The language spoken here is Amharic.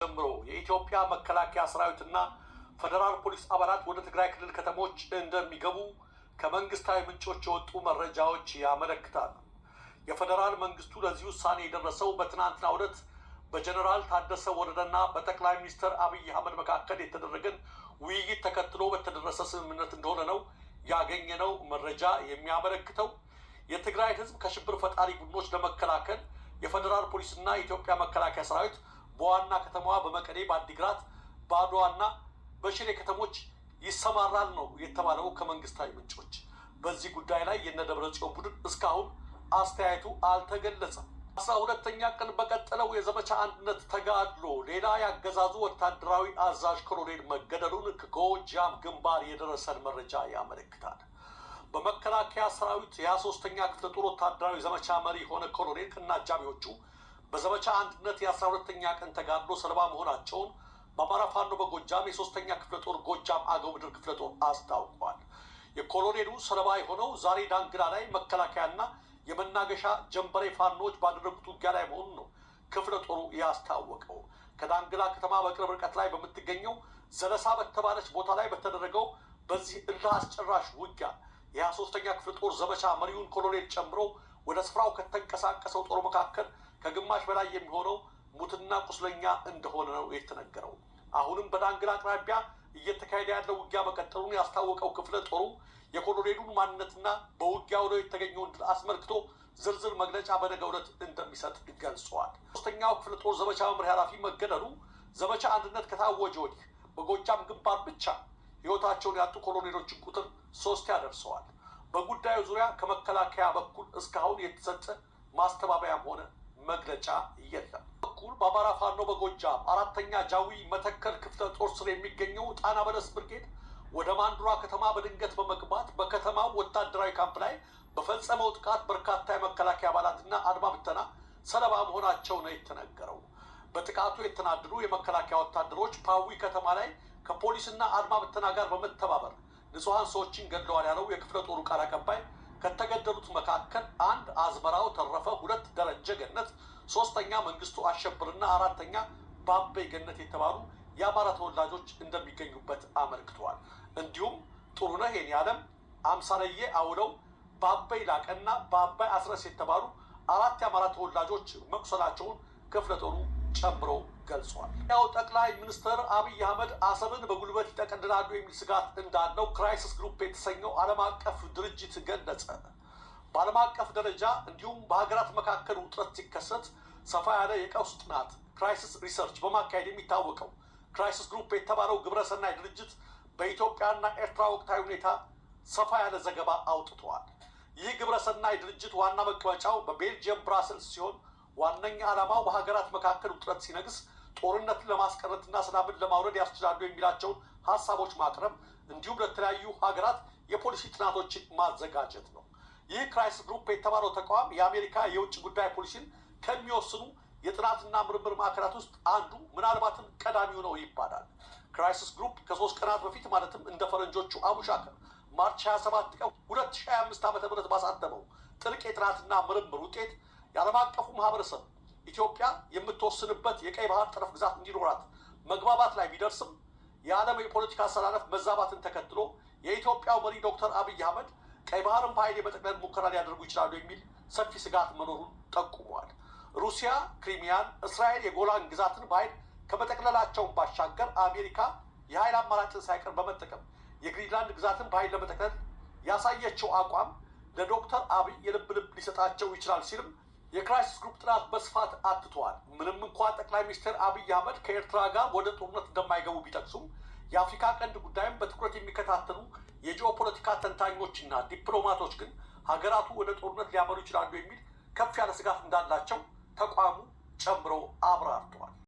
ጀምሮ የኢትዮጵያ መከላከያ ሰራዊትና ፌዴራል ፖሊስ አባላት ወደ ትግራይ ክልል ከተሞች እንደሚገቡ ከመንግስታዊ ምንጮች የወጡ መረጃዎች ያመለክታሉ። የፌዴራል መንግስቱ ለዚህ ውሳኔ የደረሰው በትናንትናው ዕለት በጀኔራል ታደሰ ወረደና በጠቅላይ ሚኒስትር አብይ አህመድ መካከል የተደረገን ውይይት ተከትሎ በተደረሰ ስምምነት እንደሆነ ነው ያገኘነው መረጃ የሚያመለክተው። የትግራይ ህዝብ ከሽብር ፈጣሪ ቡድኖች ለመከላከል የፌዴራል ፖሊስና የኢትዮጵያ መከላከያ ሰራዊት በዋና ከተማዋ በመቀሌ፣ በአዲግራት፣ በአድዋና በሽሬ ከተሞች ይሰማራል ነው የተባለው ከመንግስታዊ ምንጮች። በዚህ ጉዳይ ላይ የነ ደብረ ጽዮን ቡድን እስካሁን አስተያየቱ አልተገለጸም። 12ኛ ቀን በቀጠለው የዘመቻ አንድነት ተጋድሎ ሌላ ያገዛዙ ወታደራዊ አዛዥ ኮሎኔል መገደሉን ከጎጃም ግንባር የደረሰን መረጃ ያመለክታል። በመከላከያ ሰራዊት የ23ኛ ክፍለ ጦር ወታደራዊ ዘመቻ መሪ የሆነ ኮሎኔል ከነአጃቢዎቹ በዘመቻ አንድነት የ12ኛ ቀን ተጋድሎ ሰለባ መሆናቸውን በአማራ ፋኖ በጎጃም የሶስተኛ ክፍለ ጦር ጎጃም አገው ምድር ክፍለ ጦር አስታውቋል። የኮሎኔሉ ሰለባ የሆነው ዛሬ ዳንግላ ላይ መከላከያና የመናገሻ ጀንበሬ ፋኖዎች ባደረጉት ውጊያ ላይ መሆኑን ነው ክፍለ ጦሩ ያስታወቀው። ከዳንግላ ከተማ በቅርብ ርቀት ላይ በምትገኘው ዘለሳ በተባለች ቦታ ላይ በተደረገው በዚህ እልህ አስጨራሽ ውጊያ የ23ኛ ክፍለ ጦር ዘመቻ መሪውን ኮሎኔል ጨምሮ ወደ ስፍራው ከተንቀሳቀሰው ጦር መካከል ከግማሽ በላይ የሚሆነው ሙትና ቁስለኛ እንደሆነ ነው የተነገረው። አሁንም በዳንግላ አቅራቢያ እየተካሄደ ያለው ውጊያ መቀጠሉን ያስታወቀው ክፍለ ጦሩ የኮሎኔሉን ማንነትና በውጊያው ላይ የተገኘውን ድል አስመልክቶ ዝርዝር መግለጫ በነገው ዕለት እንደሚሰጥ ገልጸዋል። ሶስተኛው ክፍለ ጦር ዘመቻ መምሪያ ኃላፊ መገደሉ ዘመቻ አንድነት ከታወጀ ወዲህ በጎጃም ግንባር ብቻ ሕይወታቸውን ያጡ ኮሎኔሎችን ቁጥር 3 ያደርሰዋል። በጉዳዩ ዙሪያ ከመከላከያ በኩል እስካሁን የተሰጠ ማስተባበያም ሆነ መግለጫ የለም። በኩል በአማራ ፋኖ በጎጃም አራተኛ ጃዊ መተከል ክፍለ ጦር ስር የሚገኘው ጣና በለስ ብርጌድ ወደ ማንዱራ ከተማ በድንገት በመግባት በከተማው ወታደራዊ ካምፕ ላይ በፈጸመው ጥቃት በርካታ የመከላከያ አባላትና አድማ ብተና ሰለባ መሆናቸው ነው የተነገረው። በጥቃቱ የተናደዱ የመከላከያ ወታደሮች ፓዊ ከተማ ላይ ከፖሊስና አድማ ብተና ጋር በመተባበር ንጹሐን ሰዎችን ገድለዋል ያለው የክፍለ ጦሩ ቃል አቀባይ ከተገደሉት መካከል አንድ አዝመራው ተረፈ፣ ሁለት ደረጀ ገነት፣ ሶስተኛ መንግስቱ አሸብርና አራተኛ ባበይ ገነት የተባሉ የአማራ ተወላጆች እንደሚገኙበት አመልክተዋል። እንዲሁም ጥሩነህ የኔዓለም፣ አምሳለዬ አውለው፣ ባበይ ላቀና ባባይ አስረስ የተባሉ አራት የአማራ ተወላጆች መቁሰላቸውን ክፍለ ጦሩ ጨምሮ ገልጿል። ያው ጠቅላይ ሚኒስትር አብይ አህመድ አሰብን በጉልበት ይጠቀልላሉ የሚል ስጋት እንዳለው ክራይሲስ ግሩፕ የተሰኘው ዓለም አቀፍ ድርጅት ገለጸ። በዓለም አቀፍ ደረጃ እንዲሁም በሀገራት መካከል ውጥረት ሲከሰት ሰፋ ያለ የቀውስ ጥናት crisis research በማካሄድ የሚታወቀው ክራይሲስ ግሩፕ የተባለው ግብረሰናይ ድርጅት በኢትዮጵያና ኤርትራ ወቅታዊ ሁኔታ ሰፋ ያለ ዘገባ አውጥተዋል። ይህ ግብረሰናይ ድርጅት ዋና መቀመጫው በቤልጅየም ብራስልስ ሲሆን ዋነኛ ዓላማው በሀገራት መካከል ውጥረት ሲነግስ ጦርነትን ለማስቀረትና ሰላምን ለማውረድ ያስችላሉ የሚላቸውን ሀሳቦች ማቅረብ እንዲሁም ለተለያዩ ሀገራት የፖሊሲ ጥናቶችን ማዘጋጀት ነው። ይህ ክራይሲስ ግሩፕ የተባለው ተቋም የአሜሪካ የውጭ ጉዳይ ፖሊሲን ከሚወስኑ የጥናትና ምርምር ማዕከላት ውስጥ አንዱ፣ ምናልባትም ቀዳሚው ነው ይባላል። ክራይሲስ ግሩፕ ከ3 ቀናት በፊት፣ ማለትም እንደ ፈረንጆቹ አቡሻክር March 27 ቀን 2025 ዓ.ም ባሳተመው ጥልቅ የጥናትና ምርምር ውጤት የዓለም አቀፉ ማህበረሰብ ኢትዮጵያ የምትወስንበት የቀይ ባህር ጠረፍ ግዛት እንዲኖራት መግባባት ላይ ቢደርስም የዓለም የፖለቲካ አሰላለፍ መዛባትን ተከትሎ የኢትዮጵያው መሪ ዶክተር አብይ አህመድ ቀይ ባህርን በኃይል የመጠቅለል ሙከራ ሊያደርጉ ይችላሉ የሚል ሰፊ ስጋት መኖሩን ጠቁመዋል። ሩሲያ ክሪሚያን፣ እስራኤል የጎላን ግዛትን በኃይል ከመጠቅለላቸውን ባሻገር አሜሪካ የኃይል አማራጭን ሳይቀር በመጠቀም የግሪንላንድ ግዛትን በኃይል ለመጠቅለል ያሳየችው አቋም ለዶክተር አብይ የልብ ልብ ሊሰጣቸው ይችላል ሲልም የክራይሲስ ግሩፕ ጥናት በስፋት አትተዋል። ምንም እንኳ ጠቅላይ ሚኒስትር አብይ አህመድ ከኤርትራ ጋር ወደ ጦርነት እንደማይገቡ ቢጠቅሱም የአፍሪካ ቀንድ ጉዳይም በትኩረት የሚከታተሉ የጂኦፖለቲካ ተንታኞችና ዲፕሎማቶች ግን ሀገራቱ ወደ ጦርነት ሊያመሩ ይችላሉ የሚል ከፍ ያለ ስጋት እንዳላቸው ተቋሙ ጨምሮ አብራርተዋል።